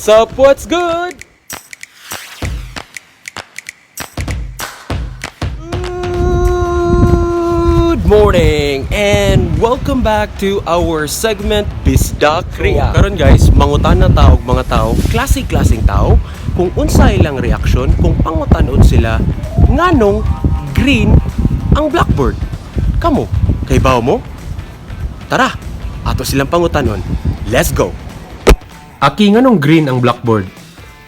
Sup, what's good? Good morning and welcome back to our segment Bisdak React. Karon guys, mangutan na ta og mga tao, klase-klaseng tao kung unsa ilang reaksyon kung pangutan-on sila nganong green ang blackboard. Kamo, kay bawo mo? Tara, ato silang pangutanon. Let's go. Aki, nganong green ang blackboard?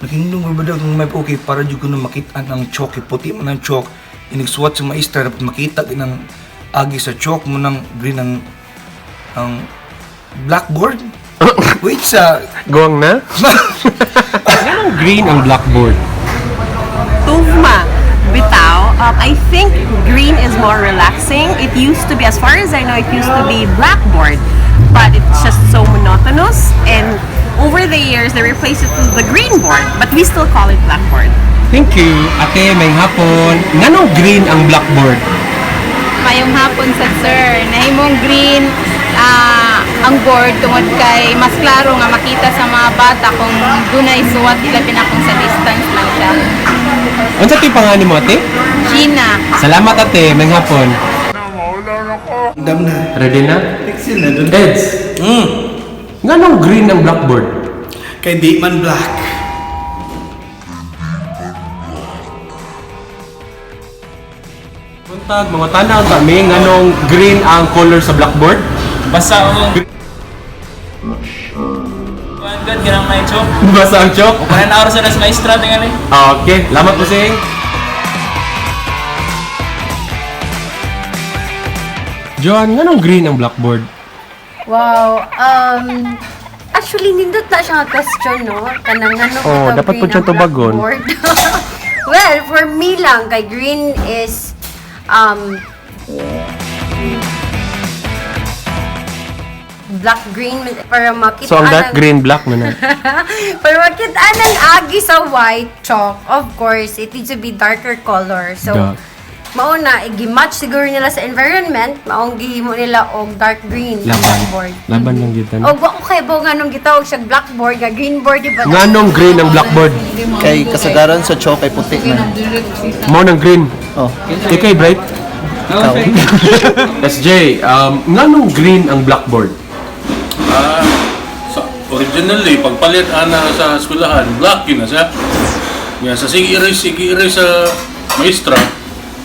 Naghinulong ba daw kung may okay para jud ko na makita ang chalk eh, puti man ang chalk inigsuwat sa maestra dapat makita din ang agi sa chalk mo ng green ang blackboard. Wait sa Guwang na? Nganong green ang blackboard? Tugma, bitaw. I think green is more relaxing. It used to be, as far as I know, it used to be blackboard, but it's just so monotonous. And over the years, they replaced it to the green board, but we still call it blackboard. Thank you. Ate, may hapon. Nganong green ang blackboard? Mayong hapon sa sir. Nahimong green ang board tungod kay mas klaro nga makita sa mga bata kung dunay suwat, ilabi na kung sa distance lang siya. Unsa ti pangalan mo, ate? Gina. Salamat, ate, may hapon. Dam na. Ready na? Eds. Nganong green ang blackboard? Kay di man black. Buntag, mga tanaw ta mi nganong green ang color sa blackboard? Basta o Kuan god ganang may chok. Basta ang chalk. Kuan na oras na sa maestra tingali. Okay, lamat po sing. Joan, nganong green ang blackboard? Wow. Actually, nindot na siya nga question, no? Kanang ano Oo, ka dapat green po siyang ang tubagon. blackboard. Well, for me lang, kay green is black green para makita So ang dark ng- green, black man na. Para makita ng agi sa white chalk, of course, it needs to be darker color. So, Dark. Mauna, i-match siguro nila sa environment, maong gihimo nila og dark green ang Laban. blackboard. Laban lang gyud Og wa ko kay bo nganong gitawag siya blackboard, nga green board, di ba? Nganong green ang blackboard? Kay kasagaran sa chalk ay puti man. Mo ng green. Oh, Ikay, bright. ikaw. SJ, nganong green ang blackboard? Ah, sa originally pagpalit ana sa eskwelahan, black yun na siya. Nga sa sige erase sa maestra,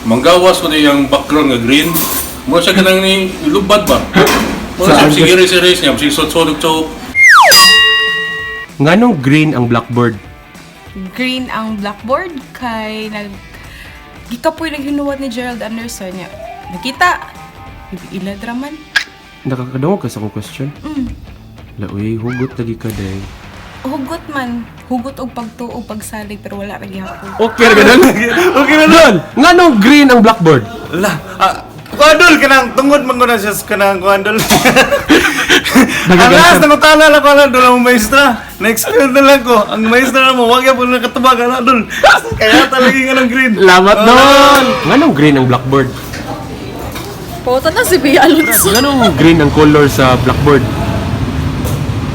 manggawas ko na yung background nga green. Mo siya kanang ni lubad ba? Mo Saan siya sige erase erase niya, sige sot sot sot. Nganong green ang blackboard? Green ang blackboard kay nag gikapoy naghinuwat ni Gerald Anderson niya. Nakita ilad raman. Nakakadungog ka sa akong question? Laoy, hugot lagi ka day. Hugot man, hugot og pagtuo pagsalig pero wala ra gihapon. Okay ra ganun? Okay ra nun? Nganong green ang blackboard? La kuandol kanang tungod man ko na siya sa kanang kuandol. Ang last na kutana lang ko na dol ang maestra. Next year na lang ko. Ang maestra na mo wag yapon na katubag ana dol. Kaya talaga nga ng green. Lamat nun! Nganong green ang blackboard? Pota na si Bea Alonso. Nganong green ang color sa blackboard?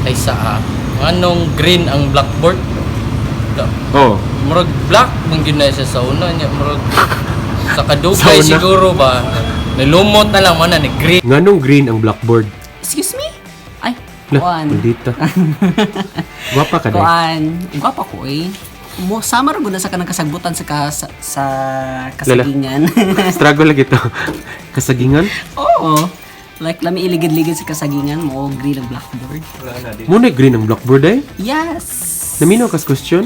Ay sa anong green ang blackboard? Oh. Murag black man gyud na siya sa una niya, murag sa kadugay Sa una? siguro ba nilumot na lang man na ni green. Nganong green ang blackboard? Excuse me? Ay, Lah, kuan. maldita. Gwapa ka day. Kuan. Gwapa ko eh. Mo sama ra gud na sa kanang kasagbutan sa kasagingan. Struggle lagi to. Kasagingan? Oo. Like lami iligid-ligid sa kasagingan mo green ang blackboard. Muna green ang blackboard eh? Yes. Naminaw kas question?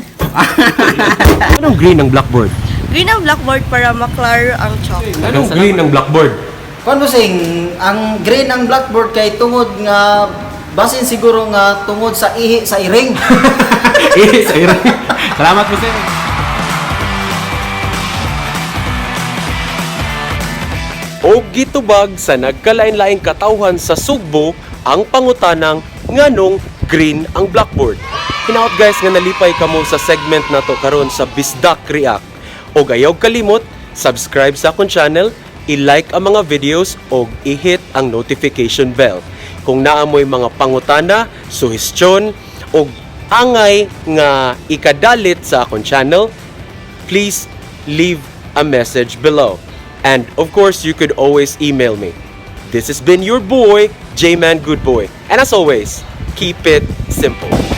Anong green ang blackboard? Green ang blackboard para maklaro ang chalk. Anong green ang blackboard? Kuan mo sing, ang green ang blackboard kay tungod nga basin siguro nga tungod sa ihi sa iring. Eh, sa ira. Salamat po sir. Og gitubag sa nagkalain-laing katawhan sa Sugbo ang pangutanang nganong green ang blackboard. Hinaot guys nga nalipay kamo sa segment nato karon sa Bisdak React. Og ayaw kalimot, subscribe sa akong channel, i-like ang mga videos og i-hit ang notification bell. Kung naa mo'y mga pangutana, suhestyon og angay nga ikadalit sa akong channel, please leave a message below. And of course, you could always email me. This has been your boy, J-Man Good Boy. And as always, keep it simple.